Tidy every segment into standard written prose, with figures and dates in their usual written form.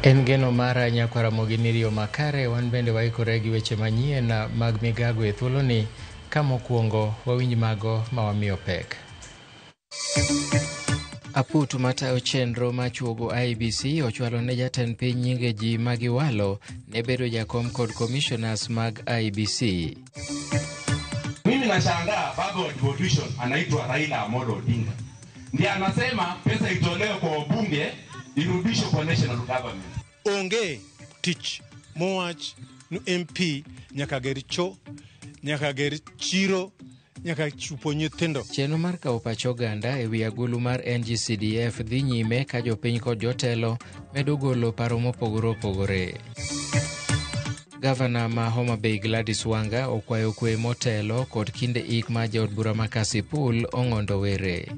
En geno mara nyakwar Ramogi ni riyo makare wan bende waikore gi weche manyien mag migago e thuoloni ka mokwongo wawinj mago ma wamiyo pek. Aput matayo chenro machuogo IEBC ochwalo ne jatend piny nyinge ji magiwalo ne bedo jakom kod commissioners mag IEBC. Mimi nashangaa baba wa devolution anaitwa Raila Amolo Odinga, ndiye anasema pesa itolewe kwa wabunge irudishwe kwa national government. Onge tich mowach ni MP nyaka ger cho, nyaka ger chiro, nyaka chupo nyithindo. Chenro mar kawo pach oganda e wi agulu mar NGCDF dhi nyime ka jopiny kod jotelo medo golo paro mopogore opogore. Gavana ma Homa Bay Gladys Wanga okwayo kwe motelo kod kinde ik ma jaod bura ma Kasipul Ong'ondo Were.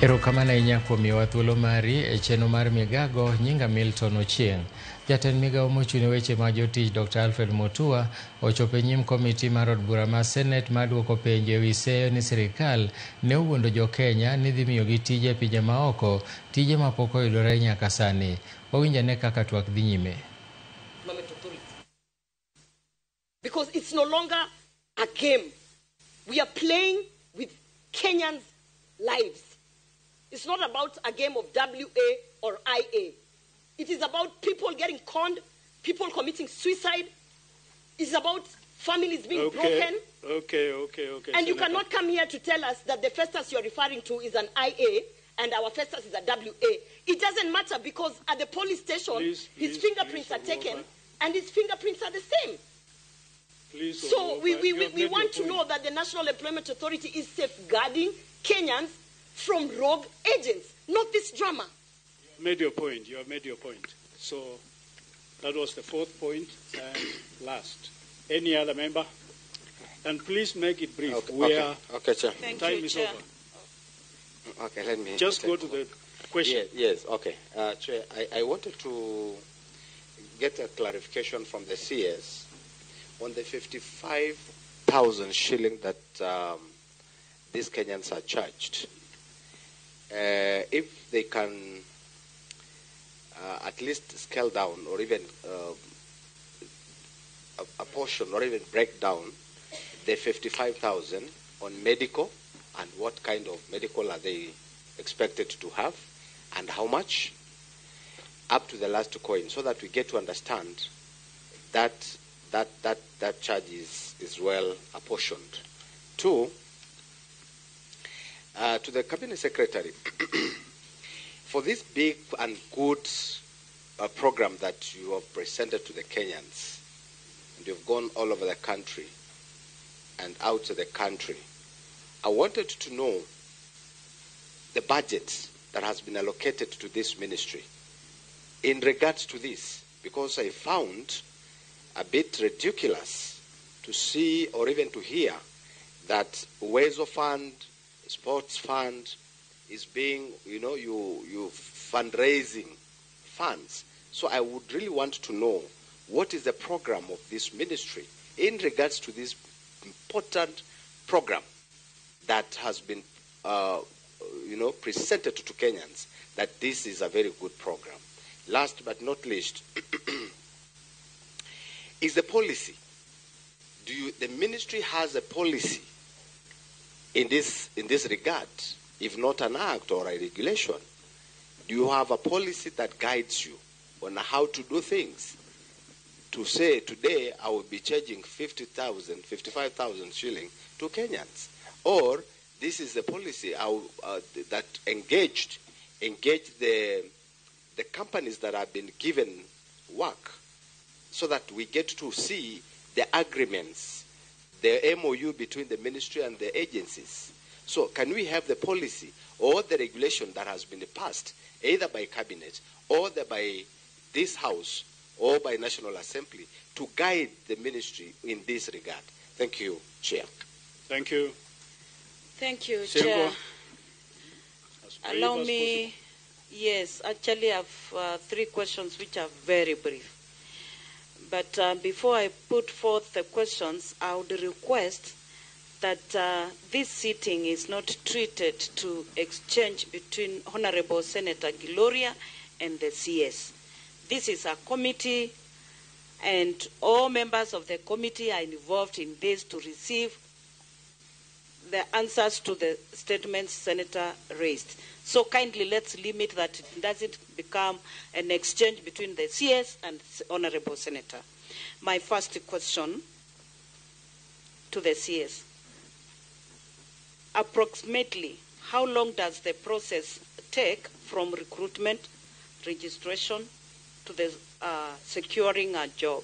Erokamano ahinya kuom miyowa thuolo mari e chenro mar migago. Nyinga Milton Ochieng. Jatend migawo mochung' ne weche mag jotich Dr. Alfred Mutua ochopo e nyim komiti mar od bura ma Senate mar duoko penjo ewi seyo ni sirikal ne owuondo jo Kenya ni dhi miyogi tije e pinje maoko, tije mapok oyudore nyaka sani. Wawinj ane kaka twak dhi nyime. Because it's no longer a game. We are playing with Kenyans' lives. It's not about a game of WA or IA. It is about people getting conned, people committing suicide. It's about families being broken. Okay. And you Senator. Cannot come here to tell us that the Festus you're referring to is an IA and our Festus is a WA. It doesn't matter because at the police station, Please, his please, fingerprints please, are taken Omwoba. And his fingerprints are the same. Please, So Omwoba, you have we made your want to point. know that the National Employment Authority is safeguarding Kenyans from rogue agents, not this drama. You have made your point. You have made your point. So that was the fourth point and last. Any other member? And please make it brief. Okay, We okay, are okay, Chair. Thank time you, is Chair. over. Okay, let me Just take go to over. the question. Yes, okay. Chair, I wanted to get a clarification from the CS on the 55,000 shilling that these Kenyans are charged. If they can at least scale down or even a portion or even break down the 55,000 on medical and what kind of medical are they expected to have and how much, up to the last coin, so that we get to understand that that charge is well apportioned. Two, to the Cabinet Secretary, for this big and good program that you have presented to the Kenyans, and you've gone all over the country and out of the country, I wanted to know the budget that has been allocated to this ministry in regards to this, because I found a bit ridiculous to see or even to hear that Uwezo Fund, Sports Fund is being, you know, you fundraising funds. So I would really want to know what is the program of this ministry in regards to this important program that has been, presented to Kenyans, that this is a very good program. Last but not least, is the policy. The ministry has a policy in this regard, if not an act or a regulation? Do you have a policy that guides you on how to do things? To say today I will be charging 50,000, 55,000 shilling to Kenyans, or This is the policy that engaged the companies that have been given work, so that we get to see the agreements, the MOU between the ministry and the agencies. So can we have the policy or the regulation that has been passed either by cabinet or by this house or by National Assembly to guide the ministry in this regard? Thank you, Chair. Thank you. Thank you, Chair. Allow me, yes, actually I have three questions which are very brief. But before I put forth the questions, I would request that this sitting is not treated to exchange between Honorable Senator Gloria and the CS. This is a committee, and all members of the committee are involved in this to receive the answers to the statements Senator raised. So kindly let's limit that it doesn't become an exchange between the CS and Honorable Senator. My first question to the CS. Approximately, how long does the process take from recruitment, registration, to the securing a job?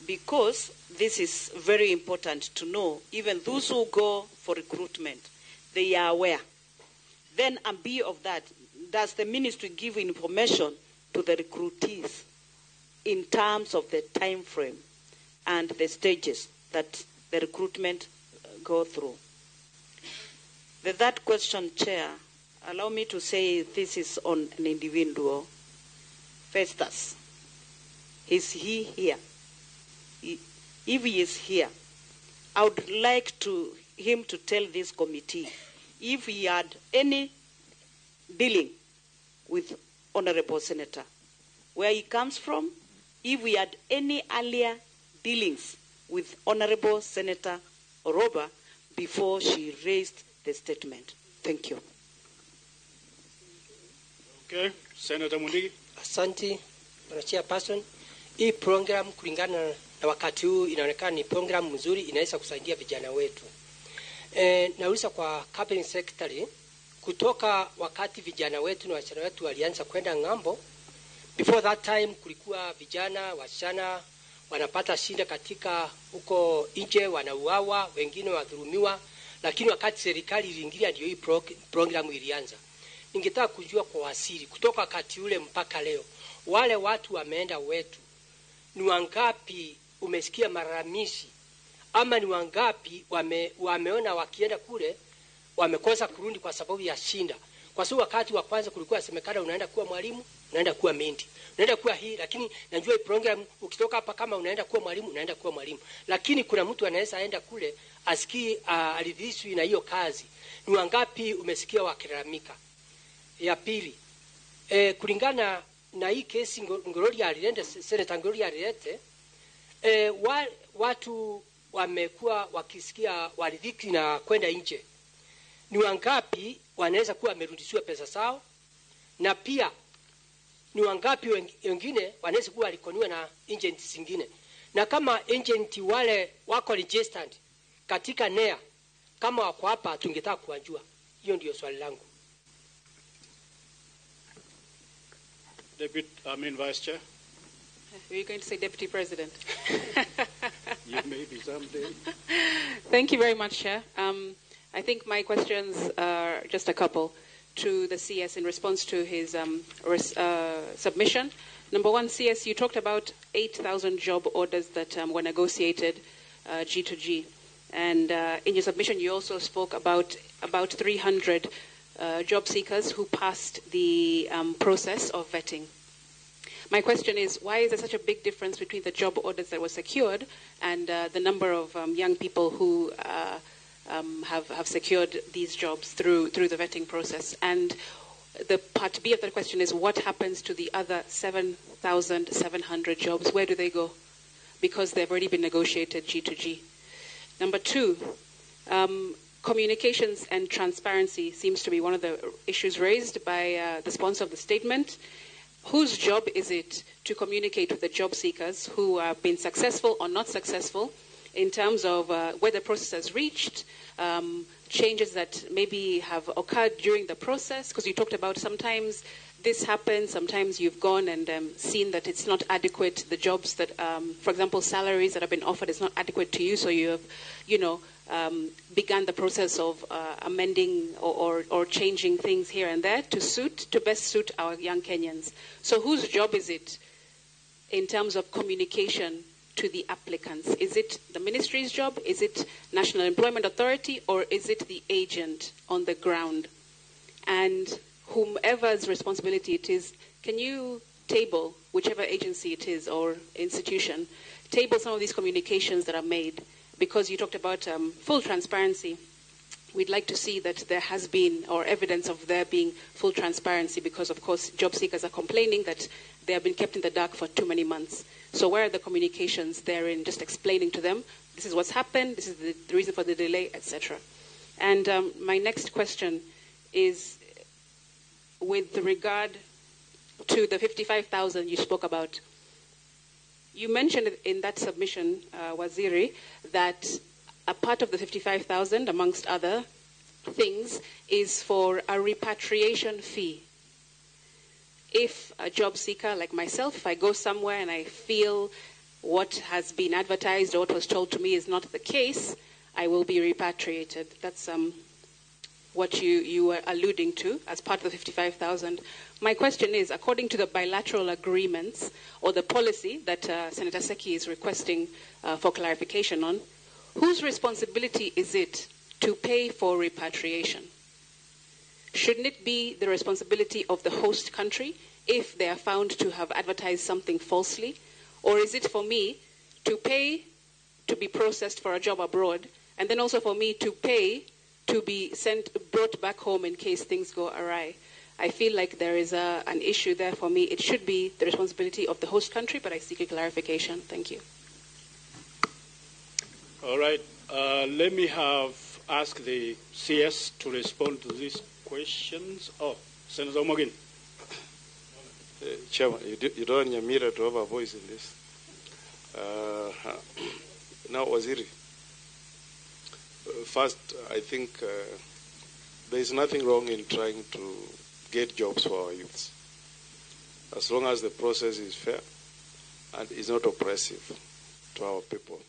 Because this is very important to know. Even those who go for recruitment, they are aware. Then, and B of that, does the ministry give information to the recruitees in terms of the time frame and the stages that the recruitment go through? The third question, Chair, allow me to say this is on an individual, Festus. Is he here? If he is here, I would like to him to tell this committee if he had any dealing with Honorable Senator, where he comes from, if we had any earlier dealings with Honorable Senator Orwoba before she raised the statement. Thank you. Okay, Senator Mundigi. Asante, Bwana Chairperson. Hii program kulingana na wakati huu inaonekana ni program mzuri, inaweza kusaidia vijana wetu. Nauliza kwa Cabinet Secretary, kutoka wakati vijana wetu na wasichana wetu walianza kwenda ng'ambo, before that time kulikuwa vijana wasichana wanapata shida katika huko nje, wanauawa, wengine wadhulumiwa, lakini wakati serikali iliingilia ndio hii program ilianza. Ningetaka kujua kwa wasiri, kutoka wakati ule mpaka leo, wale watu wameenda wetu ni wangapi umesikia malalamishi, ama ni wangapi wameona wakienda kule wamekosa kurudi kwa sababu ya shinda? Kwa sababu wakati wa kwanza kulikuwa semekana unaenda kuwa mwalimu, unaenda kuwa mendi, unaenda kuwa hii, lakini najua hii program ukitoka hapa kama unaenda kuwa mwalimu, unaenda kuwa mwalimu. Lakini kuna mtu anaweza aenda kule asikii aridhishwi na hiyo kazi. Ni wangapi umesikia wakilalamika? Ya pili, kulingana na hii kesi Gloria alilete, Senator Gloria alilete, watu wamekuwa wakisikia waridhiki na kwenda nje. Ni wangapi wanaweza kuwa wamerudishiwa pesa zao? Na pia ni wangapi wengine wanaweza kuwa walikoniwa na agent zingine? Na kama agent wale wako registered katika NEA, kama wako hapa tungetaka kuwajua. Hiyo ndio swali langu. Vice Chair. Were you going to say Deputy President? You may be someday. Thank you very much, Chair. I think my questions are just a couple to the CS in response to his submission. Number one, CS, you talked about 8,000 job orders that were negotiated G2G. And in your submission, you also spoke about 300 job seekers who passed the process of vetting. My question is, why is there such a big difference between the job orders that were secured and the number of young people who have secured these jobs through the vetting process? And the part B of that question is, what happens to the other 7,700 jobs? Where do they go? Because they've already been negotiated G2G. Number two, communications and transparency seems to be one of the issues raised by the sponsor of the statement. Whose job is it to communicate with the job seekers who have been successful or not successful in terms of where the process has reached, changes that maybe have occurred during the process? Because you talked about sometimes this happens, sometimes you've gone and seen that it's not adequate, the jobs that, for example, salaries that have been offered is not adequate to you, so you have, you know, begun the process of amending or changing things here and there to best suit our young Kenyans. So whose job is it in terms of communication to the applicants? Is it the ministry's job? Is it National Employment Authority? Or is it the agent on the ground? And whomever's responsibility it is, can you table, whichever agency it is or institution, table some of these communications that are made? Because you talked about full transparency. We'd like to see that there has been, or evidence of there being full transparency, because, of course, job seekers are complaining that they have been kept in the dark for too many months. So where are the communications therein, just explaining to them, this is what's happened, this is the reason for the delay, etc. And my next question is with regard to the 55,000 you spoke about. You mentioned in that submission, Waziri, that a part of the 55,000, amongst other things, is for a repatriation fee. If a job seeker like myself, if I go somewhere and I feel what has been advertised or what was told to me is not the case, I will be repatriated. That's what you were alluding to as part of the 55,000. My question is, according to the bilateral agreements or the policy that Senator Seki is requesting for clarification on, whose responsibility is it to pay for repatriation? Shouldn't it be the responsibility of the host country if they are found to have advertised something falsely? Or is it for me to pay to be processed for a job abroad, and then also for me to pay to be brought back home in case things go awry? I feel like there is an issue there for me. It should be the responsibility of the host country, but I seek a clarification. Thank you. All right. Let me ask the CS to respond to these questions. Oh, Senator Omogin. Chairman, you don't want Nyamira to have a voice in this. Now, Waziri, first, I think there is nothing wrong in trying to get jobs for our youths, as long as the process is fair and is not oppressive to our people.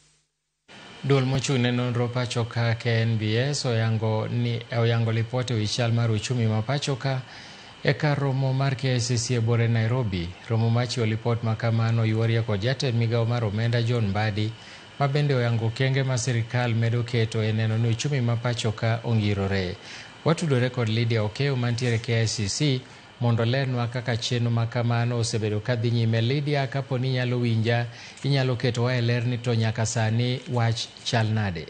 Duol mochung' ne nonro pacho ka KNBS oyango lipot ewi chal mar uchumi ma pacho ka e kar romo mar KICC e buore Nairobi. Romo machiwo lipot ma kamano yuorie kod jatend migawo mar omenda John Mbadi, ma bende oyango okenge ma sirikal medo keto e neno ni uchumi ma pacho ka ongirore. Watudore kod Lydia Okeyo mantiere KICC mondo olernwa kaka chenro ma kamano osebedo kadhi nyime. Lydia, kapo ni inyalo winja, inyalo ketowa e ler ni to nyaka sani wach chal nade?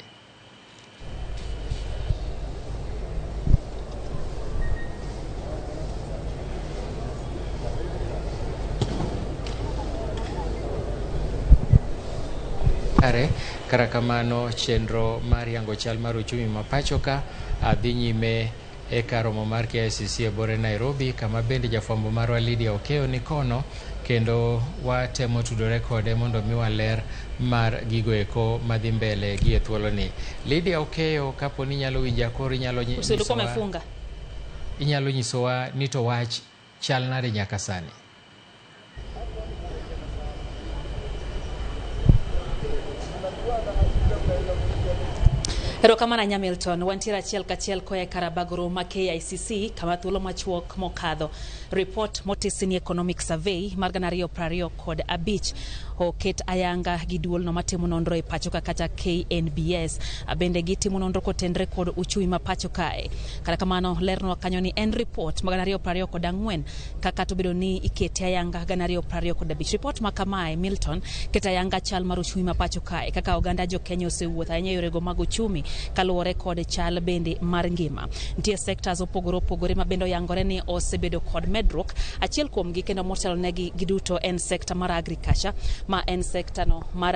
Kara kamano chenro mar yango chal mar uchumi ma pacho ka dhi nyime e kar romo mar KICC e buore Nairobi, kama bende jafwambo marwa Lydia Okeyo ni kono, kendo watemo tudore kode mondo miwa ler mar gigo eko madhi mbele gi e thuoloni. Lydia Okeyo, kapo ni inyalo winja koro inyalo nyisowa ni to wach chal nade nyaka sani? Erokamano ahinya Milton, wantiere achiel kachiel koa e kar bagro ma KICC kama thuolo machuok mokadho. Report motisi ni Economic Survey mar 2025 oket ayanga gi duolno matimo nonro e pacho ka kata KNBS. Bende gitimo nonro kotenre kod uchumi ma pacho kae. Kata kamano lernwa kanyo ni en report ma 2024 kaka to bedo ni ikete ayanga 2025. Report ma kamae Milton keto ayanga chal mar uchumi ma pacho kae kaka oganda jo Kenya osewuotho ahinya e yorego mag uchumi kaluwore kod chal bende mar ngima. Nitie sectors opogore opogore ma bende oyangore ni osebedo kod medruok. Achiel kuomgi kendo motelo negi giduto en sector mar agriculture, ma en sector no mar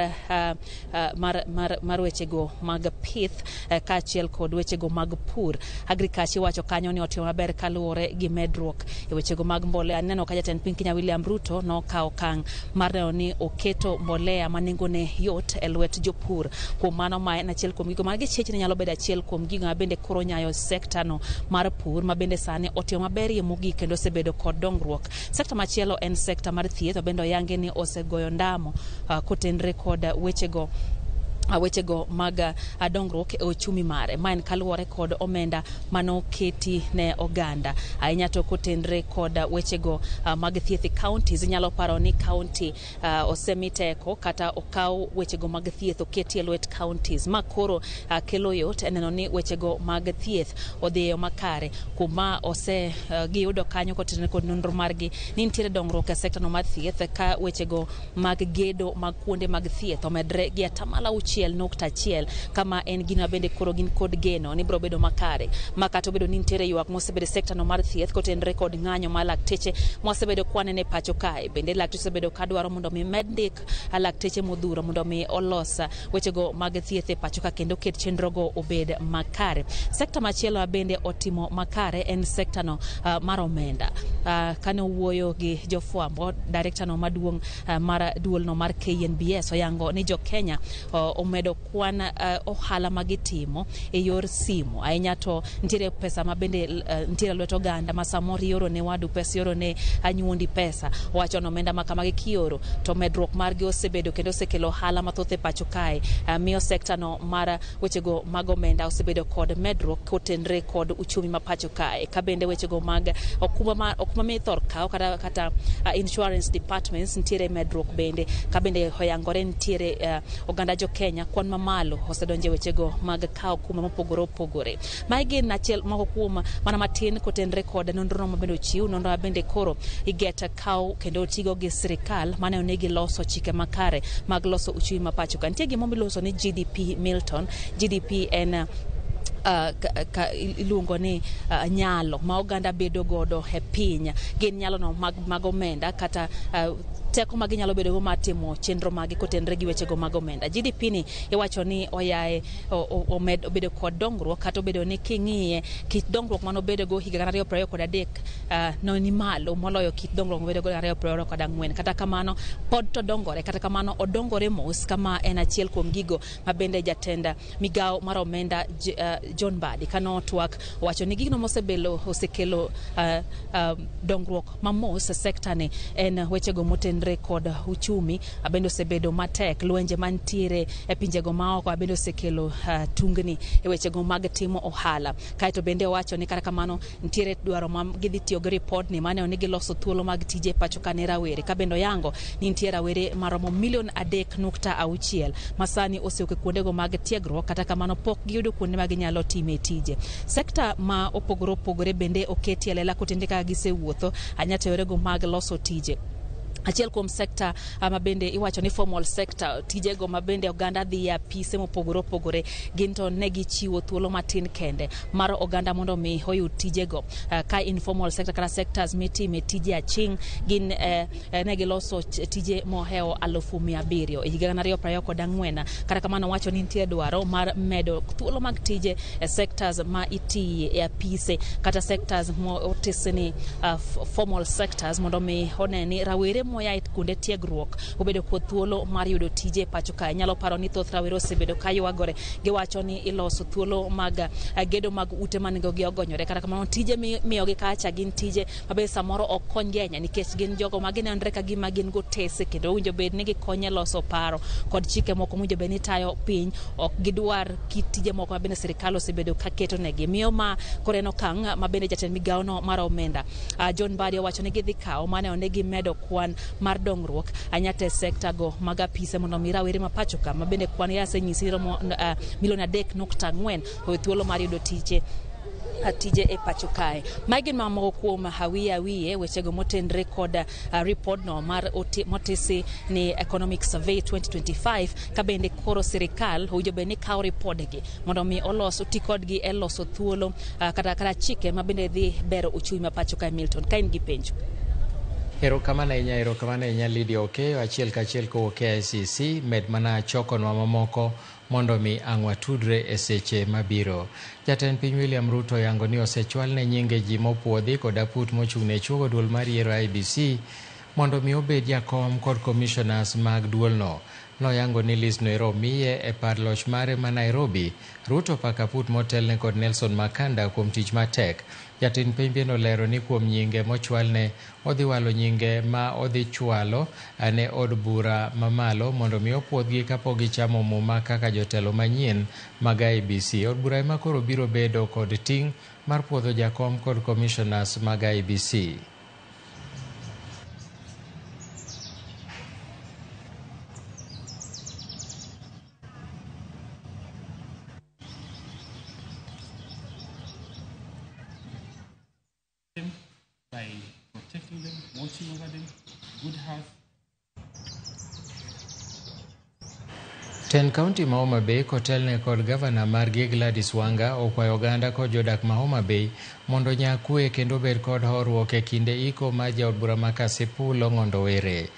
wechego mag pith kaachiel kod wechego mag pur. Agriculture iwacho kanyo ni otimo maber kaluwore gi medruok e wechego mag mbolea. Neno ka jatend piny Kenya William Ruto nokawo okang' mar neno ni oketo mbolea ma nengone yot e lwet jopur. Kuom mano ma en achiel kuom gigo ma gichimo. chechni nyalo bedo achiel kuom gigo ma bende koro nyayo sekta no mar pur ma bende sani otimo maberie mogik kendo osebedo kod dongruok. Sekta machielo en sekta mar thieth ma bende oyangi ni osegoyo ndamo kotenre kod wechego mag dongruok e ochumi mare. Ma en kaluwore kod omenda manoketi ne oganda ahinya to kotenre kod wechego mag thieth e counties. Inyalo paro ni county osemi teko kata okaw wechego mag thieth oketi e lwet counties, ma koro kelo yot e neno ni wechego mag thieth odhi e yo makare. Kuma ose giyudo kanyo kotenre kod nonro margi ni nitiere dongruok e sekta no mar thieth ka wechego mag gedo mag kuonde mag thieth omedre gi 6.1%, kama en gino bende koro gin kod geno ni biro bedo makare. Ma kata obedo ni nitiere ywak mosebedo e sekta no mar thieth kotenre kod ng'anyo mar lakteche mosebedo kwanene pacho kae, bende lakteche osebedo kadwaro mondo mi med ndik lakteche modhuro mondo mi olos wechego mag thieth e pacho ka kendo ket chenrogo obed makare. Sekta machielo bende otimo makare en sekta no mar omenda. Kane owuoyo gi jofwambo, director no maduong' mar duol no mar KNBS oyango ni jo Kenya omedo kwan ohala magitimo e yor simu ahinya, to nitiere pesa ma bende nitiere lwet oganda ma samoro ioro ne wadu pesa, ioro ne anyuondi pesa. Owacho ni omenda ma kamagi kioro to medruok margi osebedo kendo osekelo ohala mathoth e pacho kae. Miyo sekta no mar wechego mag omenda osebedo kod medruok kotenre kod uchumi ma pacho kae. Ka bende wechego mag okumba mithor kaw kata insurance departments nitiere medruok bende. Ka bende oyangore nitiere oganda jo Kenya kwan mamalo osedonje wechego mag kawo okumba mopogore opogore. Mae gin achiel moko kuom mana matin kotenre kod nonro ma bende ochiw, nonro ma bende koro iget kaw kendo tigo gi sirikal mane onegi loso chike makare mag loso uchumi ma pacho ka. Nitie gima miloso ni GDP Milton. GDP en iluongo ni nyalo ma oganda bedo godo e piny, gin nyalo no mag omenda kata teko ma ginyalo bedo go mar timo chenro magi kotenre gi wechego mag omenda. GDP ni iwacho ni oyae obedo kod dongruok kata obedo ni king'iye kit dongruok mane obedo go higa 2023 no ni malo moloyo kit dongruok mobedo go 2024. Kata kamano pod to dongore, kata kamano odongore mos, kama en achiel kuom gigo ma bende jatend migawo mar omenda John Mbadi kano twak owacho ni gino mosebelo osekelo dongruok mamos e sekta ni en wechego motenre kod uchumi bende osebedo matek. Lwenje mantiere e pinjego maoko bende osekelo tungni e wechego mag timo ohala. Kaeto bende owacho ni kata kamano nitiere dwaro ma gidhi tiyo gi ripod ni mane onegi loso thuolo mag tije pacho ka ne rawere. Ka bende oyango ni nitie rawere maromo milion 3.6 ma sani osewuok e kuondego mag tiegruok, kata kamano pok giyudo kuonde ma ginyalo time tije. Sekta ma opogore opogore bende oketi e lela kotenre kaka gisewuotho ahinya to yorego mag loso tije. Achiel kuom sekta ma bende iwacho ni formal sector, tijego ma bende oganda dhi e apise mopogore opogore, gin to ne gichiwo thuolo matin kende mar oganda mondo mi oyud tijego. Ka informal sector kata sectors mitime tije aching' gin ne giloso tije mohewo 700,000 e higa 2024. Kata kamano wacho ni nitie dwaro mar medo thuolo mag tije e sectors ma itiye e apise kata sectors motis ni formal sectors mondo mi one ni rawere moya e kuonde tiegruok obedo kod thuolo mar yudo tije pacho kae. Nyalo paro ni thoth rawere osebedo ka ywagore, giwacho ni iloso thuolo mag gedo mag ute manengogi ogonyore, kata kamano tije miyogi kacha gin tije mabe samoro ok konygi ahinya nikech gin jogo ma ginenore ka gima gin gotese kendo owinjo bed ni gikonyo e loso paro kod chike moko mowinjo bed ni tayo piny. Ok gidwar kit tije moko mabende sirikal osebedo ka keto negi. Miyo ma koro en okang' ma bende jatend migawo no mar omenda John Mbadi owacho ni gidhi kawo mane onegi medo kwan mar dongruok ahinya te sekta go mag apise mondo mi rawere ma pacho ka ma bende kwan yasenyisi romo milion 3.4 oyud thuolo mar yudo tije e pacho kae. Mae gin mamoko kuom hawiye awiye wechego motenre kod report no mar motisi ni Economic Survey 2025, ka bende koro sirikal owinjo bed ni kawo ripodgi mondo mi olos oti kodgi e loso thuolo kata chike ma bende dhi bero uchumi ma pacho kae. Milton, ka in gi penjo. Erokamano ahinya Lydia Okeyo, achiel kachiel kowuok KICC. Med mana chokonwa mamoko mondo mi ang' watudre e seche mabiro. Jatend piny William Ruto oyango ni osechwalne nyinge ji mopuodhi kod aput mochung' ne chuogo duol mar yiero IEBC mondo mi obed jakom kod commissioners mag duolno. Noyango ni list no ero miye e par loch mare ma Nairobi. Ruto pakaput motelne kod Nelson Makanda kuom tich matek. Jatend piny bende olero ni kuom nyinge mochwalne odhi walo nyinge ma odhi chwalo ne od bura mamalo mondo mi opuodhgi kapok gichamo muma kaka jotelo manyien mag IEBC. Od bura ema koro biro bedo kod ting' mar puodho jakom kod commissioners mag IEBC. By protecting them, watching over them, good health. Ten kaunti ma Homa Bay kotelne kod gavana margi Gladys Wanga okwayo oganda kod jodak ma Homa Bay mondo nya kwe kendo bed kod horuok e kinde iko mar jaod bura ma Kasipul Ong'ondo Were.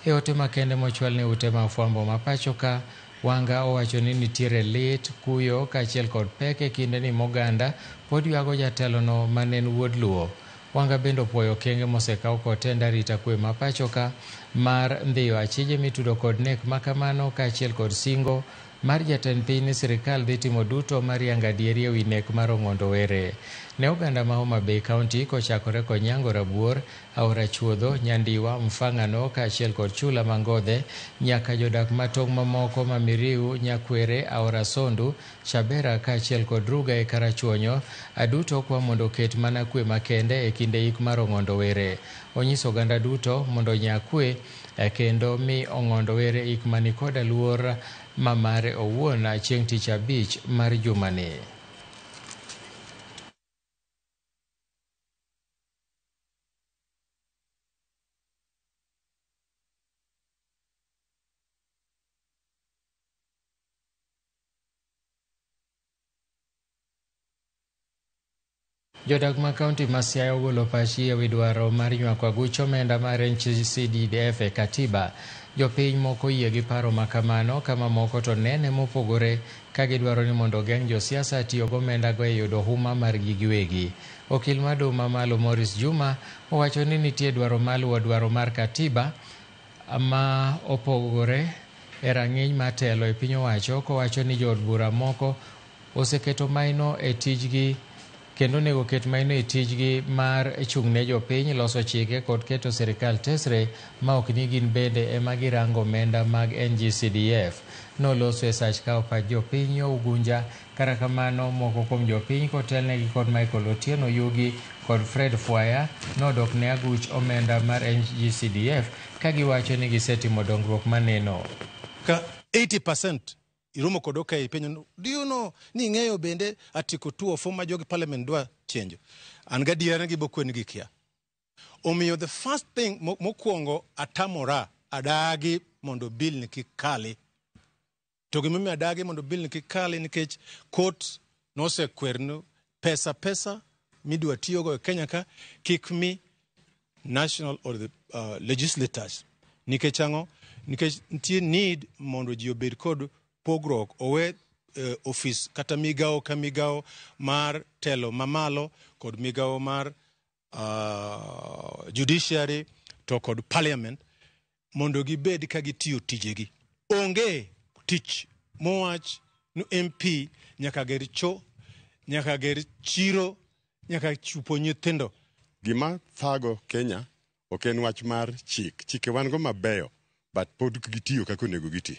E ote makende mochwal ne ute mag fwambo ma pacho ka, Wanga owacho ni nitiere lit, kuyo kaachiel kod pek e kindeni moganda pod ywago jatelono mane en wuod Luo. Wanga bende opuoyo okenge mosekaw kod tend arita kwe ma pacho ka mar ndhiyo achije mitudo kod nek makamano kaachiel kod singo mar jatend piny ni sirikal dhi timo duto mar yango adieri ewi nek mar Ong'ondo Were. Ne oganda ma Homa Bay County kochakore kod Nyango Rabuor, Aora Chuodho, Nyandiwa, Mfang'ano kaachiel kod Chula Mangodhe nyaka jodak matong' mamoko ma Miriu, Nyakwere, Aora Sondu, Chabera kaachiel kod Ruga e Karachuonyo aduto kwa mondo oket mana kwe makende e kinde ik mar Ong'ondo Were. Onyiso oganda duto mondo onya kwe kendo mi Ong'ondo Were ik mani koda luor ma mare owuon chieng' tich abich mar jumani. Jodak ma kaunti ma Siaya ogolo pachgi ewi dwaro mar nywako aguch omenda mar NGCDF e katiba. Jopiny moko oyie gi paro makamano kama moko to nene mopogore ka gidwaro ni mondo ogeng' josiasa tiyo gi omendago e yudo huma margi giwegi. Okil maduong' mamalo Maurice Juma owacho ni nitie dwaro maluwo dwaro mar katiba ma opogore e rang'iny mar telo e piny owacho kowacho ni jood bura moko oseketo maino e tijgi kendo onego ket maino e tijgi mar chung' ne jopiny, loso chike kod keto sirikal tesre ma ok ni gin bende ema girango omenda mag NGCDF. Noloso e sach kawo pach jopiny yo Ugunja. Kata kamano moko kuom jopiny kotelnegi kod Michael Otieno Yugi kod Fred Fwaya nodok ne aguch omenda mar NGCDF ka giwacho ni gisetimo dongruok maneno. Ka 80% iromo kod okay penjo, do you know ni ing'eyo bende article 204 ma jogi parliament dwa chenjo? An gadiera ni gibokweni gi kia. Omiyo the first thing mokwongo atamora adagi mondo bill ni kik kali. To gimomiyo adagi mondo bill ni kik kali nikech court nosekwerno pesa midwa tiyogo e Kenya ka kik mi national or the legislators. Nikech ang'o? Nikech nitie need mondo ji obed kod pogruok owe ofis kata migawo ka migawo mar telo mamalo kod migawo mar judiciary to kod parliament mondo gibed ka gitiyo tijegi. Onge tich mowach ni MP nyaka ger cho, nyaka ger chiro, nyaka chupo nyithindo. Gima thago Kenya ok en wach mar chik. Chike wan go mabeyo, but pod gitiyo kaka onego giti.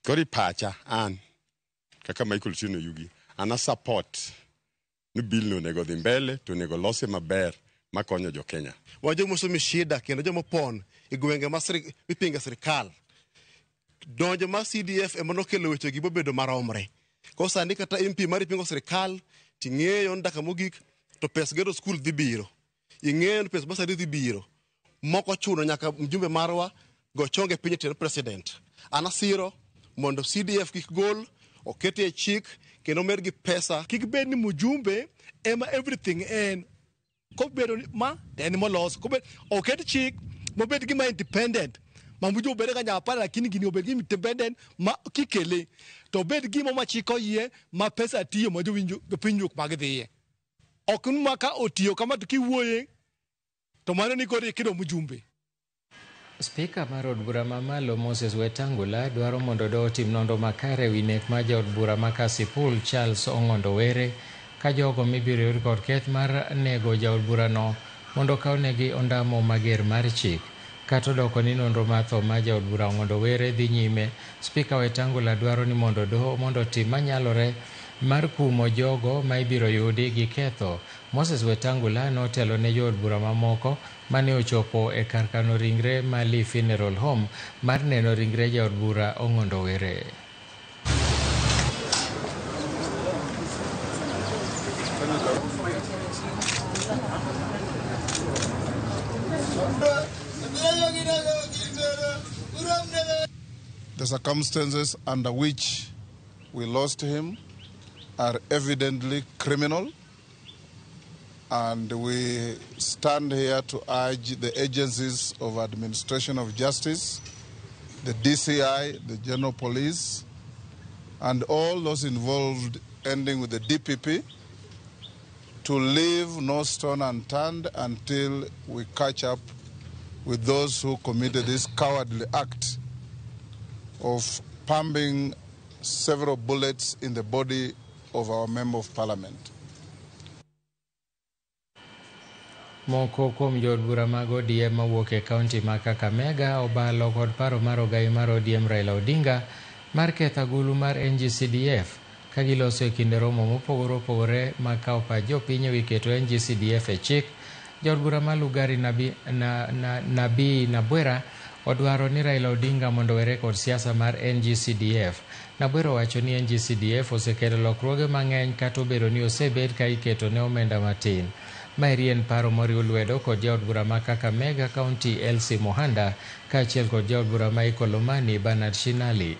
Koro pacha an kaka Michael Otieno Yugi an a support ni bill no onego dhi mbele to onego lose maber makonyo jo Kenya. Wan joma somo shida kendo joma opon e gwenge ma mipinge sirikal. Donjo mar CDF ema nokelo wechegi bobedo maromre. Koro sani kata MP mar ipingo sirikal ting'eyo ni dakika mogik to pes gero skul dhi biro. Ing'eyo ni pes basari dhi biro. Moko chuno nyaka mjumbe marwa go chonge piny e tiend president. An asiro mondo CDF kik gol, okete e chik kendo med gi pesa. Kik bed ni mjumbe ema everything en. Kobedo ni ma to en molos. Kobed oket chik mobed gima independent. Ma mjumbe obed ka nyapar lakini gini obed gima independent ma kikele. To obed gima ma chik oyie ma pesa tiyo ma jowinjo jopiny ok mag dhiye. Ok ni ma ka otiyo kama to kiwuoye To mano ni koro ikido mjumbe. Spika mar od bura mamalo Moses Wetangula dwaro mondo doho otim nonro makare ewi nek mar jaod bura ma Kasipul Charles Ong'ondo Were ka jogo mibiro yud kod keth mar nego jaod burano mondo okawnegi ondamo mager mar chik. Kata odoko ni nonro mar tho mar jaod bura Ong'ondo Were dhi nyime, Spika Wetangula dwaro ni mondo doho mondo otim manyalore mar kumo jogo ma ibiro yudi gi ketho. Moses Wetangula notelo ne jood bura mamoko mane ochopo e kar kano ringre ma Lee Funeral Home mar neno ringre jaod bura Ong'ondo Were. The circumstances under which we lost him are evidently criminal, and we stand here to urge the agencies of administration of justice, the DCI, the General Police, and all those involved, ending with the DPP, to leave no stone unturned until we catch up with those who committed this cowardly act of pumping several bullets in the body of our Member of Parliament. Moko kuom jood bura mag ODM mawuok e kaunti ma Kakamega obalo kod paro mar ogai mar ODM Raila Odinga mar ketho agulu mar NGCDF ka giloso e kinde romo mopogore opogore ma kawo pach jopiny ewi keto NGCDF e chik. Jaod bura ma Lugari Nabii Nabwera odwaro ni Raila Odinga mondo owere kod siasa mar NGCDF. Nabwera owacho ni NGCDF osekelo lokruoge mang'eny kata obedo ni osebed ka iketo ne omenda matin. Maeri en paro moriw lwedo kod jaod bura ma Kakamega County Elsie Mohanda kaachiel kod jaod bura ma Ikolomani Bernard Shinali.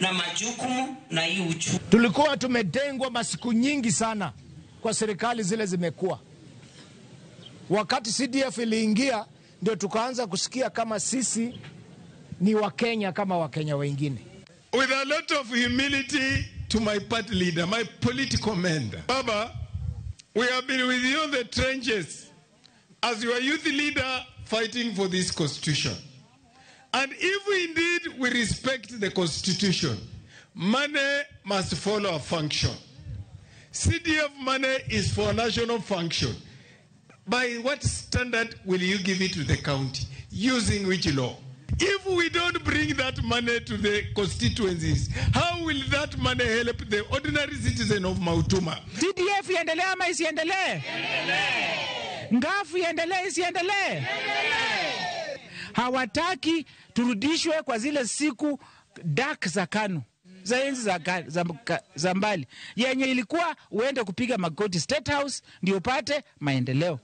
Na majukumu na hii uchumi. Tulikuwa tumetengwa masiku nyingi sana kwa serikali zile zimekuwa. Wakati CDF iliingia ndio tukaanza kusikia kama sisi ni Wakenya kama Wakenya wengine. With a lot of humility to my party leader, my political mentor. Baba, we have been with you in the trenches as your youth leader fighting for this constitution. And if we indeed we respect the constitution, money must follow a function. CDF money is for national function. By what standard will you give it to the county? Using which law? If we don't bring that money to the constituencies, how will that money help the ordinary citizen of Mautuma? CDF iendelee ama isiendelee? Ngafu iendelee isiendelee? Hawataki turudishwe kwa zile siku dark za KANU, za enzi za mbali yenye ilikuwa uende kupiga magoti State House ndio upate maendeleo.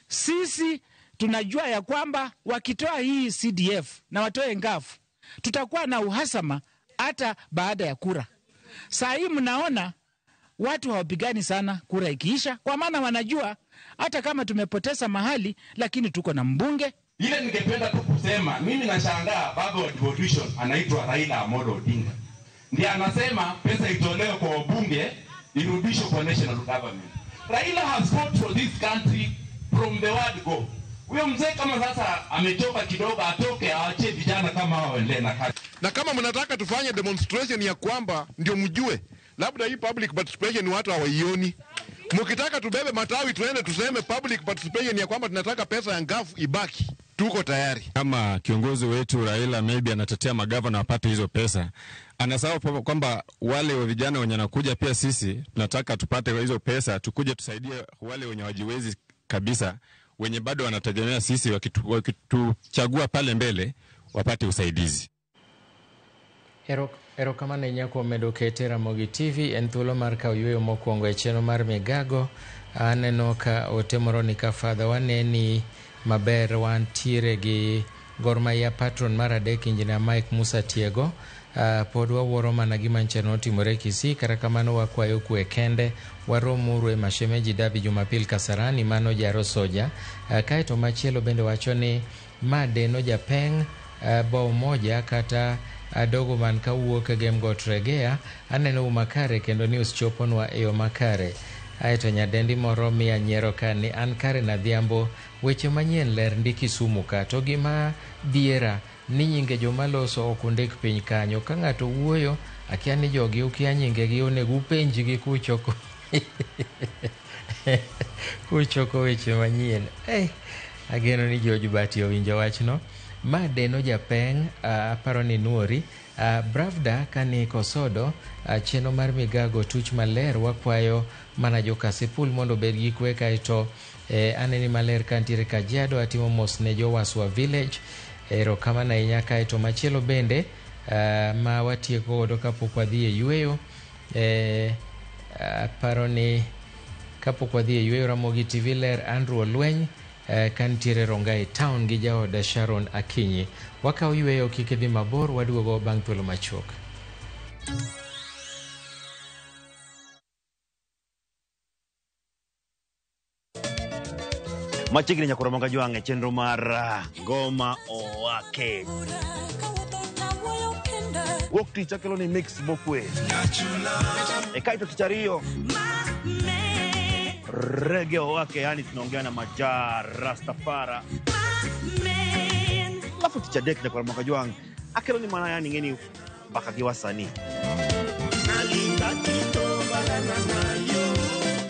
Sisi tunajua ya kwamba wakitoa hii CDF na watoe ngafu, tutakuwa na uhasama hata baada ya kura. Saa hii mnaona watu hawapigani sana kura ikiisha, kwa maana wanajua hata kama tumepoteza mahali lakini tuko na mbunge. Ile ningependa tu kusema, mimi nashangaa baba wa devolution anaitwa Raila Amolo Odinga. Ndiye anasema pesa itolewe kwa wabunge irudishwe kwa national government. Raila has fought for this country from the word go. Huyo mzee kama sasa amechoka kidogo, atoke aache vijana kama hao waendelee na kazi. Na kama mnataka tufanye demonstration ya kwamba ndio mjue, labda hii public participation watu hawaioni. Mkitaka tubebe matawi tuende tuseme public participation ya kwamba tunataka pesa ya ngafu ibaki, tuko tayari. Kama kiongozi wetu Raila maybe anatetea magavana wapate hizo pesa, anasahau kwamba wale wa vijana wenye wanakuja pia sisi tunataka tupate hizo pesa, tukuje tusaidie wale wenye wajiwezi kabisa, wenye bado wanategemea sisi, wakituchagua pale mbele wapate usaidizi. Erokamano ahinya kuom medo kete Ramogi TV en thuolo mar kawo yueyo mokwongo e chenro mar Migago. Aneno ka ote moro ni ka fadha waneni maber, wantiere gi Gor Mahia patron mar adek Injinia Mike Musa Tiego. Pod wawuoro mana gima nche notimore Kisii, kata kamano wakwayo kwe kende, waromuru e Mashemeji Derby Jumapil Kasarani, mano Jaro Soja. Kaeto machielo bende wacho ni ma deno japeng bao moja kata adogo man kawuok e Gem Got Regea, aneno u makare kendo news choponwa e yo makare. Aeto nyadendi moro miya nyiero ka ni an Karen Adhiambo, weche manyien ler ndi Kisumu ka. To gima dhiera ni nyinge joma loso ok undik piny kanyo. Ka ng'ato wuoyo, akia ni jogi ukia nyingegi, onego upenjgi kuchoko kuchoko weche manyien. Hey, ageno ni George Bati owinjo wachno. Ma Deno Japeng, aparo ni Nuori. Bravda kani Kosodo, chenro mar migago tuch maler wakwayo mana jo Kasipul mondo obed gi kwe kaeto aneni maler kantiere Kajiado atimo mos ne jowaswa village. Erokamano ahinya. Kaeto machielo bende ma watieko godo kapok wadhi e yueyo, aparo ni kapok wadhi e yueyo Ramogi TV ler Andrew Olweny kantiere Rongai Town gi jaoda Sharon Akinyi. Wakawo yueyo kik idhi mabor, waduogo bang' thuolo machuok. Machiegni nyakoro manga jwang' e chenro mar Ngoma Owake. Wuok tich akelo ni mix mokwe. E kaito tich ariyo Rege Owake, yani tunaongea na Majaa Rastafara. Alafu tich adek nyakoro manga jwang' akelo ni mana yani ng'eni mbaka gi wasanii.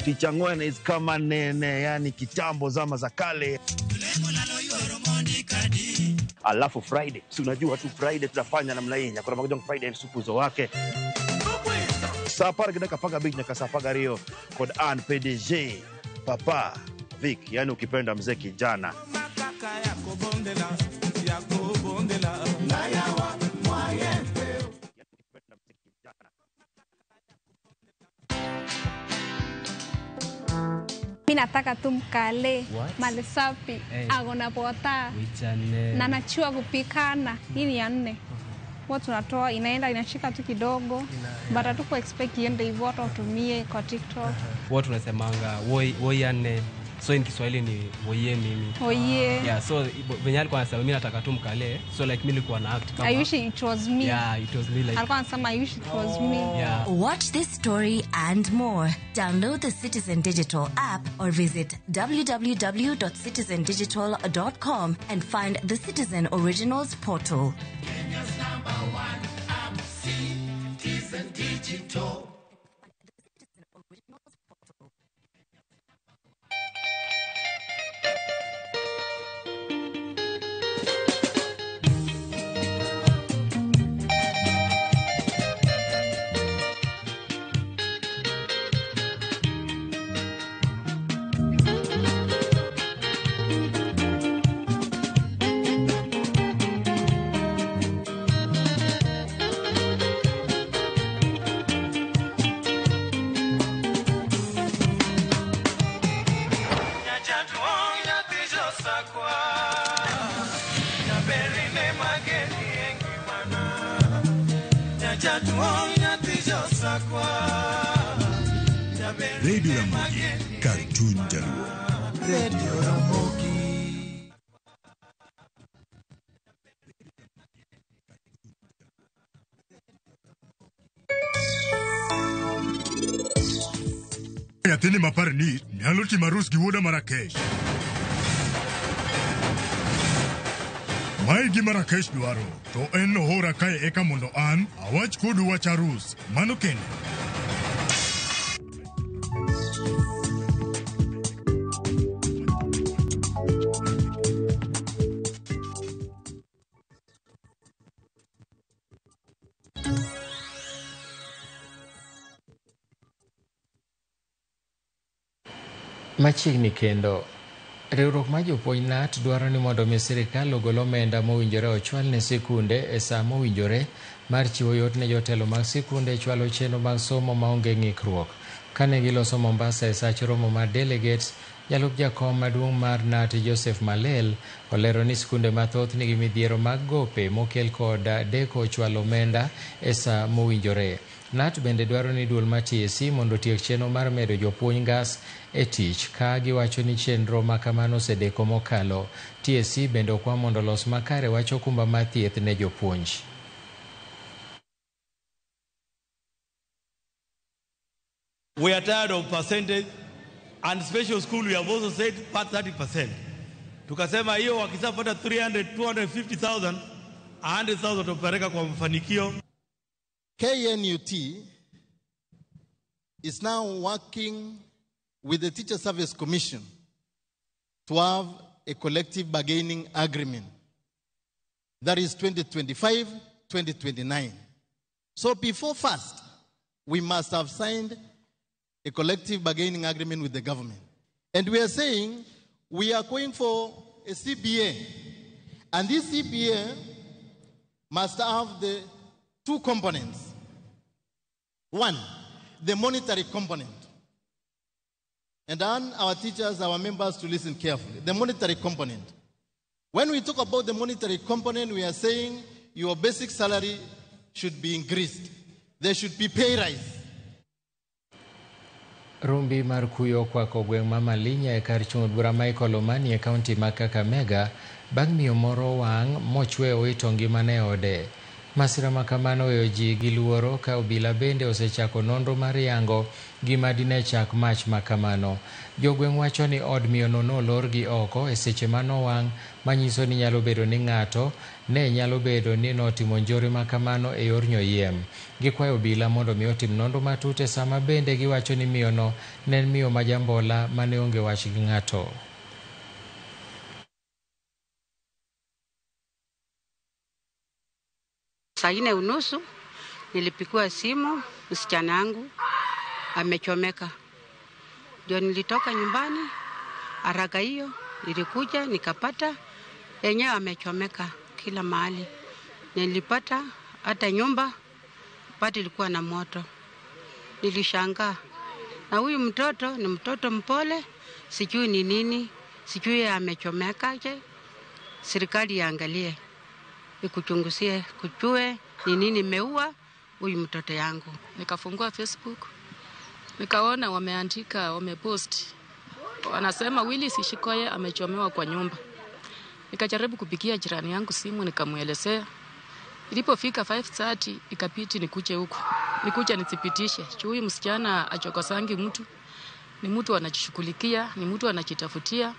Tich ang'wen is kama nene, yani kitambo zama za kale. Alafu Friday, si unajua tu Friday tunafanya namna hii, nyakoro manga jwang' Friday supuzo wake. Saa apar gi dakika 15 nyaka saa 12 kod an PDG Papa Vic, yani ukipenda mzee kijana. Mi nataka tu mkale What? Mali safi Hey. Ako na pota Wichane. na anajua kupikana. Hii ni ya nne. Huwa tunatoa inaenda inashika tu kidogo, but hatuku expect iende hivyo, hata utumie kwa TikTok. Huwa tunasemanga woi woi ane. So in Kiswahili ni woye mimi. Woye. Yeah, so venye alikuwa anasema mimi nataka tu mkale. So like mimi nilikuwa na act kama I wish it was me. Yeah, it was me like Alikuwa anasema I wish it was me. Yeah. Watch this story and more. Download the Citizen Digital app or visit www.citizendigital.com and find the Citizen Originals portal. Kenya's number one app, Citizen Digital. Radio Ramogi, Cartoon Jaluo. Radio Ramogi. Nyathini mapar ni nyalo timo arus gi wuoda Marakesh. Mae gima Rakesh dwaro, to en nohora kae eka mondo an awach kodu wach arus. Mano kende. Machiegni kendo, riwruok mar jopuonj KNUT dwaro ni mondo mi sirikal ogol omenda mowinjore ochwal ne sikunde e saa mowinjore mar chiwo yot ne jotelo mag sikunde chwalo chenro mag somo maonge ng'ikruok. Kane giloso Mombasa e sach romo mar delegates, jalup jakom maduong' mar KNUT Joseph Malel olero ni sikunde mathoth nigi midhiero mag gope mokel kod deko chwalo omenda e saa mowinjore. KNUT bende dwaro ni duol mar TSC mondo otiek chenro mar medo jopuonj ngas e tich ka giwacho ni chenro ma kamano osedeko mokalo. TSC bende okwa mondo olos makare wach okumba mar thieth ne jopuonj. We are tired of percentage and special school we have also said part 30%. Tukasema hiyo wakishapata 300 250,000 100,000 tupeleka kwa mafanikio. KNUT is now working with the Teacher Service Commission to have a collective bargaining agreement. That is 2025-2029. So before first, we must have signed a collective bargaining agreement with the government. And we are saying we are going for a CBA. And this CBA must have the two components. One, the monetary component. And then our teachers, our members to listen carefully. The monetary component. When we talk about the monetary component, we are saying your basic salary should be increased. There should be pay rise. Rumbi mar kuyo okwako gweng' ma Malinya e kar chung' od bura Michael Omani e kaunti ma Kakamega bang' miyo moro wang' mochwe owito ngimane e ode. Masira ma kamano oweyo ji gi luoro ka obila bende osechako nonro mar yango gima dine chak mach ma kamano. Jogweng' wacho ni od miyono nolor gi oko e seche manowang' manyiso ni nyalo bedo ni ng'ato ne nyalo bedo ni notimo njore ma kamano e yor nyoyiem. Gikwayo obila mondo mi otim nonro matut e sama bende giwacho ni miyono ne en miyo ma jambola mane onge wach gi ng'ato. Saa 4:30 nilipigiwa simu, msichana wangu amechomeka. Ndio nilitoka nyumbani haraka hiyo, nilikuja nikapata yenyewe amechomeka kila mahali. Nilipata hata nyumba bado ilikuwa na moto. Nilishangaa. Na huyu mtoto ni mtoto mpole, sijui ni nini, sijui amechomekaje. Serikali iangalie, ikuchunguzie, kujue ni nini imeua huyu mtoto yangu. Nikafungua Facebook, nikaona wameandika, wamepost, wanasema Willis Shikoye amechomewa kwa nyumba. Nikajaribu kupigia jirani yangu simu nikamuelezea. Ilipofika 5:30 ikabidi nikuje huku, nikuje nithibitishe. Huyu msichana achokosangi mtu, ni mtu anajishughulikia, ni mtu anajitafutia.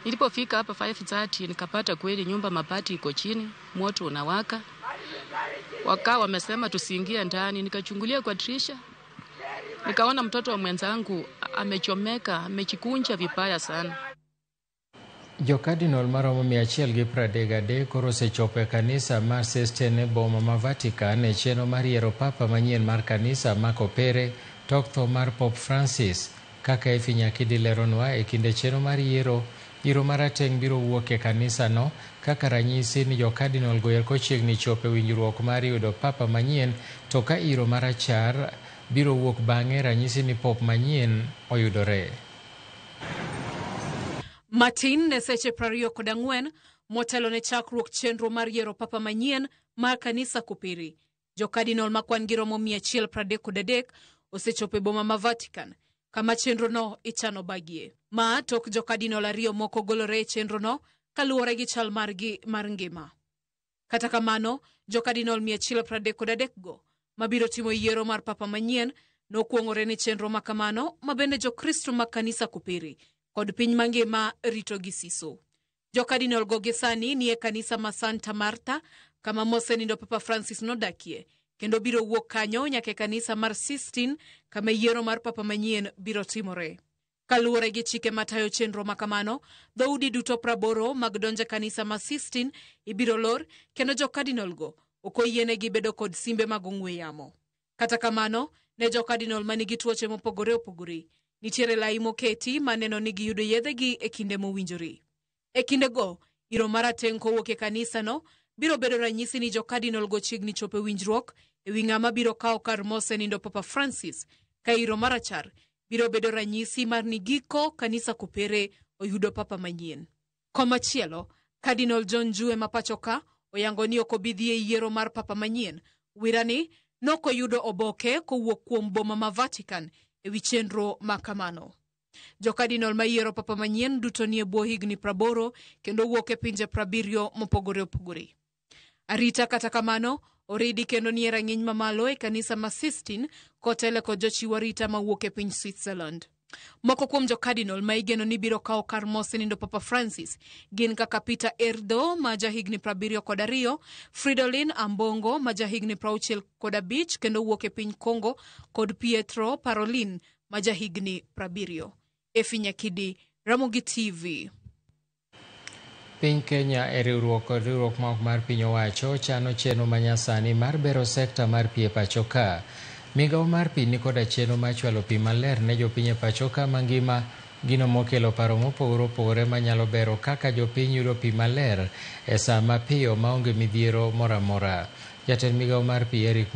Nilipofika hapa 5:30 nikapata kweli nyumba mabati iko chini, moto unawaka. Wakawa wamesema tusiingie ndani, nikachungulia kwa dirisha. Nikaona mtoto wa mwenzangu amechomeka, amejikunja vibaya sana. Jokardinal maromo 133 koro osechopo e kanisa mar Sistine e boma ma Vatican e chenro mar yiero papa manyien mar kanisa ma kopere tok tho mar Pope Francis. Kaka Effie Nyakidi leronwa e kinde chenro mar yiero, iro marateng' biro wuok e kanisano kaka ranyisi ni jokardinal go eko chiegni chopo e winjruok mar yudo papa manyien, to ka iro marachar biro wuok bang'e ranyisi ni pop manyien oyudore. Matin ne seche 24 motelo ne chakruok chenro mar yiero papa manyien mar kanisa Kopere. Jokardinal ma kwan gi romo 133 osechopo e boma ma Vatican kama chenrono ichano bagie. Ma tok jokardinal ariyo moko golore e chenrono kaluwore gi chal margi mar ngima. Kata kamano, jokardinal 133 go mabiro timo yiero mar papa manyien nokuong'ore ni chenro ma kamano ma bende jokristo mag kanisa Kopere kod piny mangima rito gi siso. Jokardinal go gi sani ni e kanisa ma Santa Marta kama mosenindo Papa Francis nodakie, kendo biro wuok kanyo nyaka e kanisa mar Sistine kama yiero mar papa manyien biro timore. Kaluwore gi chike matayo chenro ma kamano, dhoudi duto 80 mag donjo e kanisa ma Sistine ibiro lor kendo jokardinal go ok oyienegi bedo kod simbe mag ong'we yamo. Kata kamano, ne jokardinal manigi tuoche mopogore opogore, nitiere lai moketi maneno ni giyudo yedhegi e kinde mowinjore. E kindego, iro marateng' kowuok e kanisano biro bedo ranyisi ni jokardinal go chiegni chopo e winjruok e wi ng'ama biro kawo kar mosenindo Papa Francis, ka iro marachar biro bedo ranyisi mar ni giko kanisa Kopere oyudo papa manyien. Komachielo, Cardinal John Njue ma pacho ka oyango ni ok obi dhi e yiero mar papa manyien. Wirani nokoyudo oboke kowuok kuom boma ma Vatican e wi chenro ma kamano. Jokardinal ma yiero papa manyien duto nie bwo higni 80 kendo wuok e pinje 70 mopogore opogore. Arita kata kamano Oridi kendo nie rang'iny mamalo e kanisa ma Sistine kotele kod jochiw arita mawuok e piny Switzerland. Moko kuom jokardinal ma igeno ni biro kawo kar mosenindo Papa Francis gin kaka Peter Erdo ma jahigni 72, Fridolin Ambongo ma jahigni 65 kendo wuok e piny Congo kod Pietro Parolin ma jahigni 70. Efi Nyakidi, Ramogi TV. Piny Kenya e riwruok kod riwruok ma ok mar piny owacho chano chenro manyasani mar bero sekta mar pi e pacho ka. Migawo mar pi ni koda chenro mar chwalo pi maler ne jopiny e pacho ka mangima, gino mokelo paro mopogore opogore manyalo bero kaka jopiny yudo pi maler e saa mapiyo maonge midhiero moro amora. Jatend migawo mar pi Eric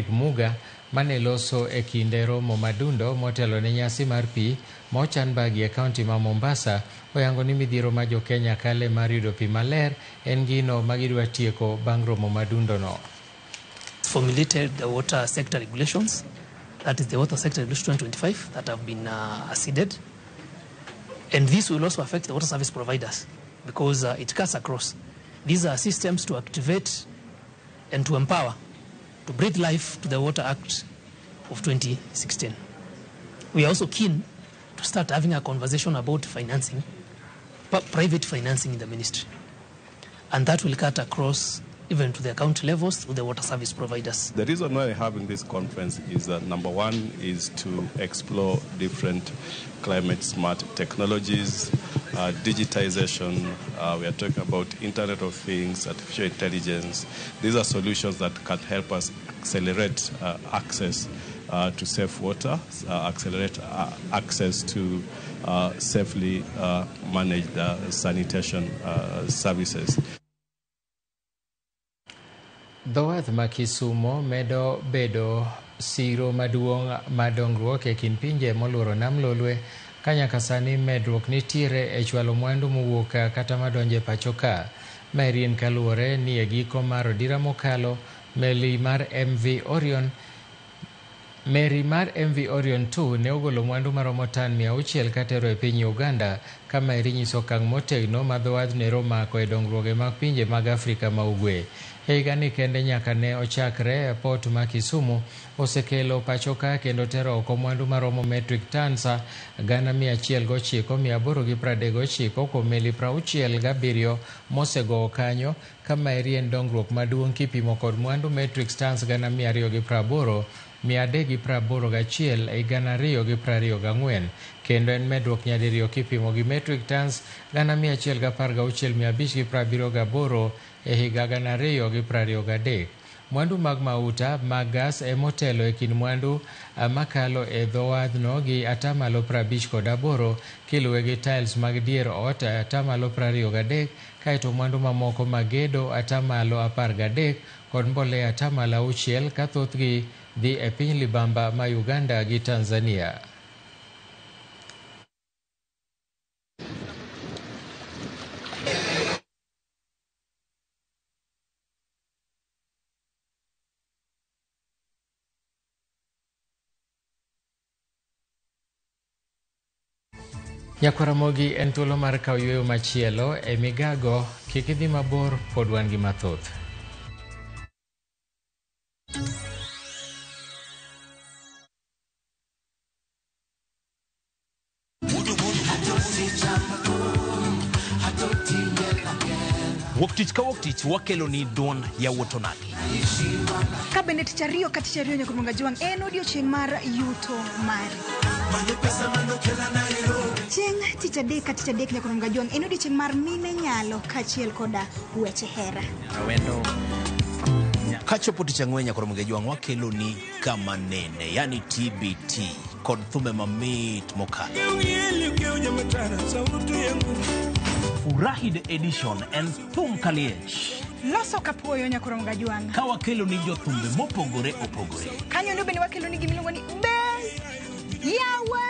Muga mane loso e kinde romo madundo motelo ne nyasi mar pi mochan bagi e kaunti ma Mombasa oyango ni midhiero ma jo-Kenya kale mar yudo pi maler en gino ma gidwa tieko bang' romo madundo no. Formulated the water sector regulations, that is the Water Sector Regulation 2025 that have been acceded. And this will also affect the water service providers because it cuts across. These are systems to activate and to empower, to breathe life to the Water Act of 2016. We are also keen to start having a conversation about financing, private financing in the ministry. And that will cut across even to the county levels through the water service providers. The reason why we're having this conference is that number one is to explore different climate smart technologies, digitization, we are talking about Internet of Things, artificial intelligence. These are solutions that can help us accelerate access to safe water, accelerate access to safely managed sanitation services. Dho wath ma Kisumo medo bedo siro maduong' mar dongruok e kind pinje moluoro nam Lolwe ka nyaka sani medruok nitiere e chwalo mwandu mowuok kata madonjo e pacho ka. Maeri en kaluwore ni e giko mar odira mokalo meli mar MV Orion Meri mar MV Orion 2 ne ogolo mwandu maromo tan 600 katero e piny Uganda ka maeri nyiso okang' motegno ma dho wadhno ero omako e dongruoge mag pinje mag Afrika ma Ugwe. E higani kende nyaka ne ochakre e port ma Kisumu osekelo pacho ka kendo tero oko mwandu maromo metric tons 109,839 kuom meli 67 mosegowo kanyo ka maeri en dongruok maduong' kipimo kod mwandu metric tons 280 381 e 2024 kendo en medruok nyadiriyo kipimo gi metric tons 116,578 e higa 2023. Mwandu mag mauta mag gas emotelo e kind mwandu makalo e dho wadhno gi 58% kiluwe gi tiles mag dier ot 23% kaeto mwandu mamoko mag gedo 13% kod mbolea 6% ka thothgi dhi e piny libamba ma Uganda gi Tanzania. Nyakwaramogi en thuolo mar kawo yueyo machielo e migago, kik idhi mabor pod wan gi mathoth. Wuok tich ka wuok tich wakelo ni duond yawuot onagi. Ka bende tich ariyo ka tich ariyo nyaka Jwang' en odiochieng' mar yuto mari. Chieng' tich adek ka tich adek nyaka Jwang' en odiochieng' mar mine nyalo kaachiel koda weche hera. Kachopo tich ang'wen nyaka Jwang' wakelo ni kama nene, yani TBT kod thumbe mamit mokalo. Furahi the edition en thum kaliech. Loso kapuoyo nyaka Jwang'. Ka wakelo ni jothumbe mopogore opogore. Kanyo ndo bende wakelo ni gimiluongo ni be yawa.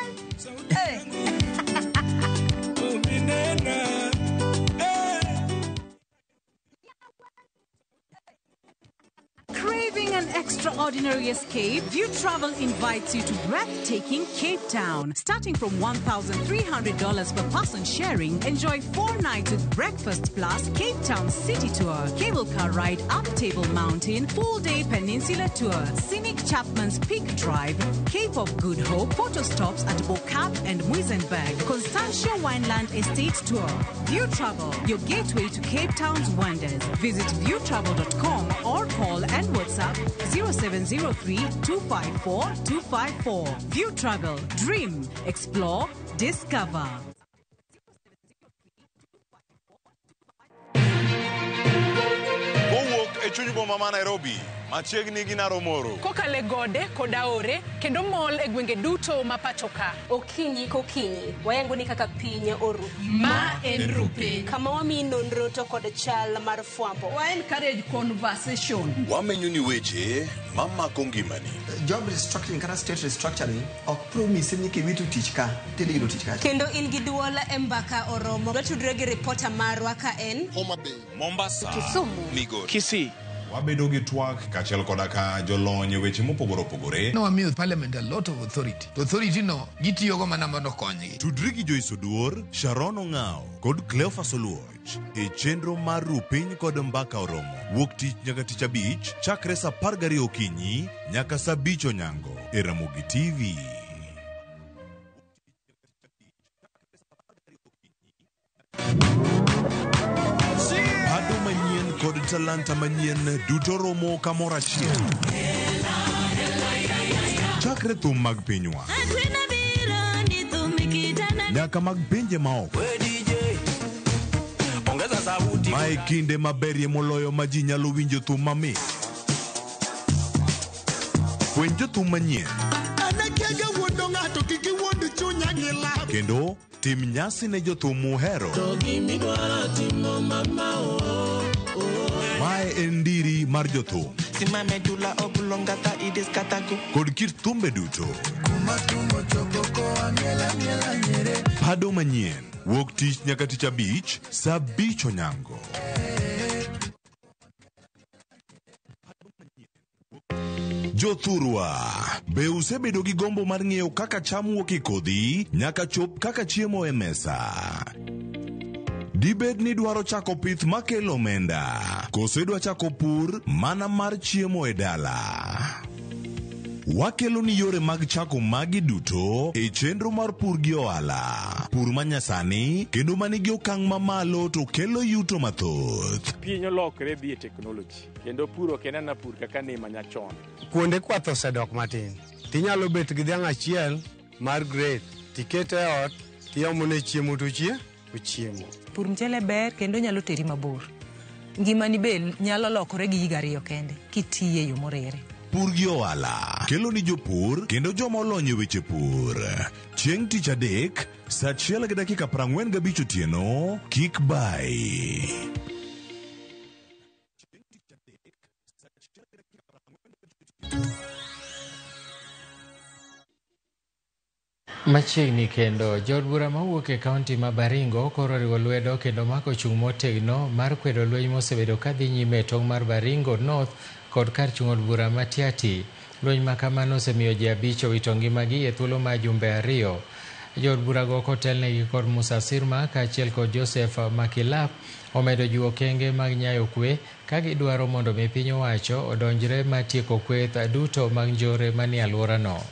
Craving an extra ordinary escape, View Travel invites you to breathtaking Cape Town. Starting from $1,300 per person sharing, enjoy 4 nights with breakfast plus Cape Town City Tour, cable car ride up Table Mountain, full-day peninsula tour, scenic Chapman's Peak Drive, Cape of Good Hope, photo stops at Bo-Kaap and Muizenberg, Constantia Wineland Estate Tour. View Travel, your gateway to Cape Town's wonders. Visit viewtravel.com or call and WhatsApp 0703 254 254. View Travel, dream, explore, discover. Kowuok e chuny boma ma Nairobi, machiegni gi Naromoro. Kokale gode kod aore kendo mol e gwenge duto ma pacho ka. Okinyi kokinyi, wayango ni kaka piny oru. Ma en Rupiny. Kama wamiyi nonro to kod chal mar fwambo. Wa encourage conversation. Wamenyo ni weche mamako ngimani. Job restructuring kata state restructuring ok promise ni kiwito tich ka tidhi yudo tich kacha. Kendo in gi duol e mbaka oromo. Watudre gi ripota marwa ka en Homa Bay, Mombasa, Kisumu, Migori, Kisii. Wabedo gi twak kaachiel koda ka jolony e weche mopogore opogore. Nowamiyo parliament a lot of authority. To authority no gitiyogo mana mondo okonygi. Tudri gi Joyce Oduor, Sharon Ong'ao kod Cleophas Oluoch e chenro mar Rupiny kod Mbaka Oromo. Wuok tich nyaka tich abich chakre saa 12 okinyi nyaka saa 5 onyango e Ramogi TV. Pado manyien kod talanta manyien duto romo kamoro achiel. Chakre thum mag pinywa nyaka mag pinje maoko. Mae kinde maberie moloyo ma ji nyalo winjo thum mamit. Fweny jothum manyien kendo tim nyasi ne jothum muhero. Mae en ndiri mar jothum kod kit thumbe duto. Pado manyien wuok tich nyaka tich abich saa 5 onyango. Jothurwa, be usebedo gi gombo mar ng'eyo kaka cham wuok e kodhi nyaka chop kaka chiemo e mesa? Dibed ni dwaro chako pith makelo omenda, koso idwa chako pur mana mar chiemo e dala? Wakelo ni yore mag chako magi duto e chenro mar pur gi ohala. Pur manyasani kendo manigi okang' mamalo to kelo yuto mathoth. Piny olokre dhi e teknoloji kendo pur ok en ana pur kaka ne manyachon. Kuonde kwath osedok matin. Tinyalo bet gi dhiang' achiel mar grade, tikete e ot, tiomone chiemo to ochiemo. Pur mchele ber kendo nyalo teri mabor. Ngimani be nyalo lokore gi higa 2 kende kitiye e yo morere. Pur gi ohala kelo ni jopur kendo joma olony e weche pur. Chieng' tich adek saa 1:45 otieno, kik bai. Machiegni kendo, jood bura mawuok e kaunti ma Baringo koro oriwo lwedo kendo mako chung' motegno mar kwedo lweny mosebedo kadhi nyime e tong' mar Baringo North kod kar chung' od bura ma Tiaty. Lweny ma kamano osemiyo ji 5 owito ngimagi e thuolo mar jumbe 2. Jood burago kotelnegi kod Musa Sirma kaachiel kod Joseph Makilap omedo jiwo okenge mag nyayo kwe ka gidwaro mondo mi piny owacho odonjre matieko kweth duto mag njore manie alworano.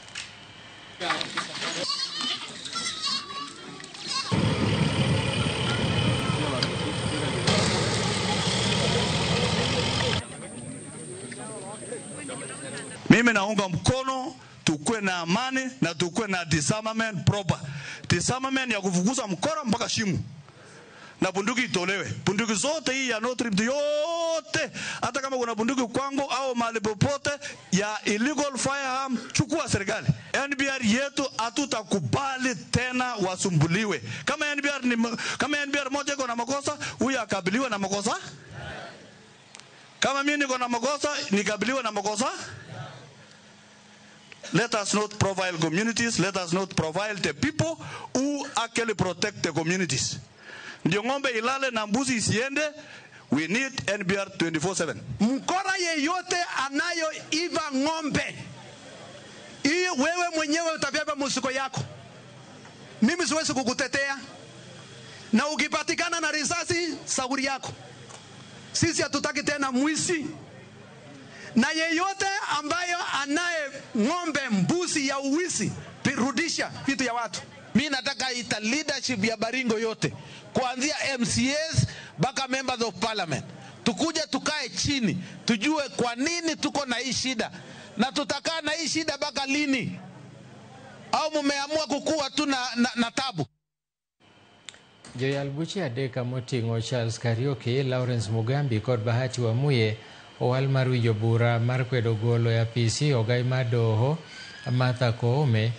Mimi naunga mkono tukue na amani na tukue na disarmament proper. Disarmament ya kufukuza mkora mpaka shimo. Na bunduki itolewe. Bunduki zote hii ya North Rift yote, hata kama kuna bunduki kwangu au mahali popote ya illegal firearm, chukua serikali. NBR yetu hatutakubali tena wasumbuliwe. Kama NBR ni kama NBR moja iko na makosa, huyu akabiliwe na makosa. Kama mimi niko na makosa, nikabiliwe na makosa. Let us not profile communities. Let us not profile the people who actually protect the communities. Ndio ng'ombe ilale na mbuzi isiende, We need NBR 24/7. Mkora yeyote anayoiba ng'ombe, hiyo wewe mwenyewe utabeba mzigo yako. Mimi siwezi kukutetea, na ukipatikana na risasi, sauri yako. Sisi hatutaki tena mwizi. Na yeyote ambayo anaye ng'ombe, mbuzi ya uwizi, rudisha vitu ya watu. Mi nataka ita leadership ya Baringo yote, kuanzia MCAs mpaka members of parliament. Tukuje tukae chini, tujue kwa nini tuko na hii shida, na tutakaa na hii shida mpaka lini? Au mumeamua kukua tu na tabu? Joyal buche adek moting'o Charles Kariuki, Lawrence Mugambi kod Bahati Wamuye owal mar winjo bura mar kwedo golo e apisi ogai mar doho Martha Koome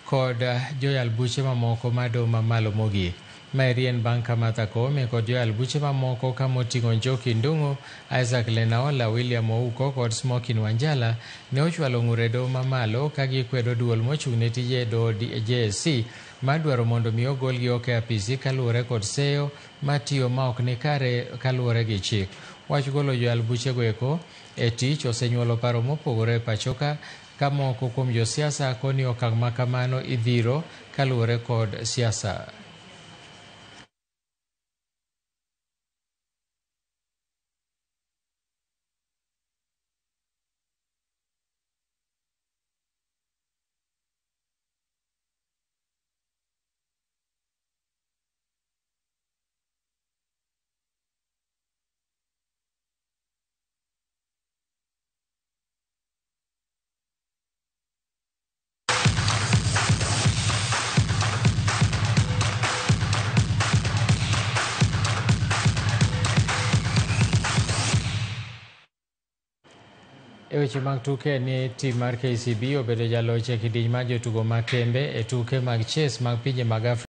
kod joyal buche mamoko mar doho mamalo mogik. Maeri en bang' ka Martha Koome kod joyal buche mamoko kamoting'o Njoki Ndung'u, Isaac Lenaola, William Ouko kod Smokin Wanjala ne ochwalo ng'ur e doho mamalo ka gikwedo duol mochung' ne tije doho JSC madwaro mondo mi ogolgi oko e apisi kaluwore kod seyo matiyo ma ok ni kare kaluwore gi chik. Wach golo joyal buchego eko e tich osenyuolo paro mopogore e pachoka ka moko kuom josiasa koni okang' ma kamano idhiro kaluwore kod siasa. E weche mag tuke ni tim mar KCB obedo jaloch e kidieny mar jotugo ma kembe e tuke mag chess mag pinje mag Afrika.